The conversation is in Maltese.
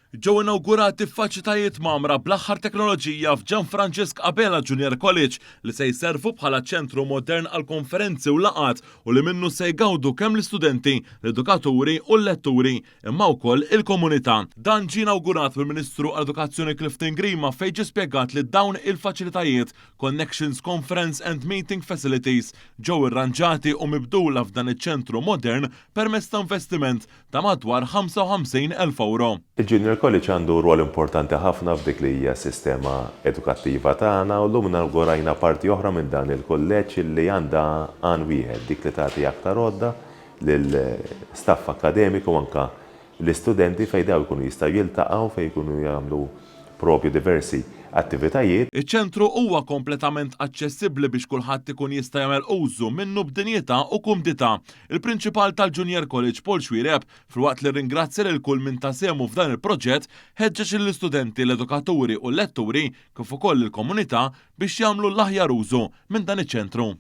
Ġew inawgurati faċilitajiet mgħammra bl-aħħar teknoloġija f'Ġan Franġisk Abela Junior College li se jservu bħala ċentru modern għal konferenzi u laqgħat u li minnu se jgawdu kemm l-istudenti, l-edukaturi u l-letturi, imma wkoll il-komunità. Dan ġie inawgurat mill-Ministru għall-Edukazzjoni Clifton Grima fejn ġie spjegat li dawn il-faċilitajiet, Connections Conference and Meeting Facilities, ġew irranġati u mibdula f'dan iċ-ċentru modern permezz ta' investiment ta' madwar 55,000 ewro. Il-Junior College għandu rwol importanti ħafna f'dik li hija s-sistema edukattiva tagħna u llum inawgurajna parti oħra minn dan il-kulleġġ li għandha għan wieħed, dik li tagħti aktar għodda lill-staff akkademiku u anke l-istudenti fejn dawn ikunu jistgħu jiltaqgħu, fejn ikunu jagħmlu propju diversi attivitajiet. Iċ-ċentru huwa kompletament aċċessibbli biex kulħadd ikun jista' jagħmel użu minnu b'dinjità u kumdità. Il-Prinċipal tal-Junior College Paul Xuereb, filwaqt li rringrazzja lil kull min ta sehmu f'dan il-proġett, ħeġġeġ lill-istudenti, l-edukaturi u l-letturi kif ukoll lill-komunità biex jagħmlu l-aħjar użu minn dan iċ-ċentru.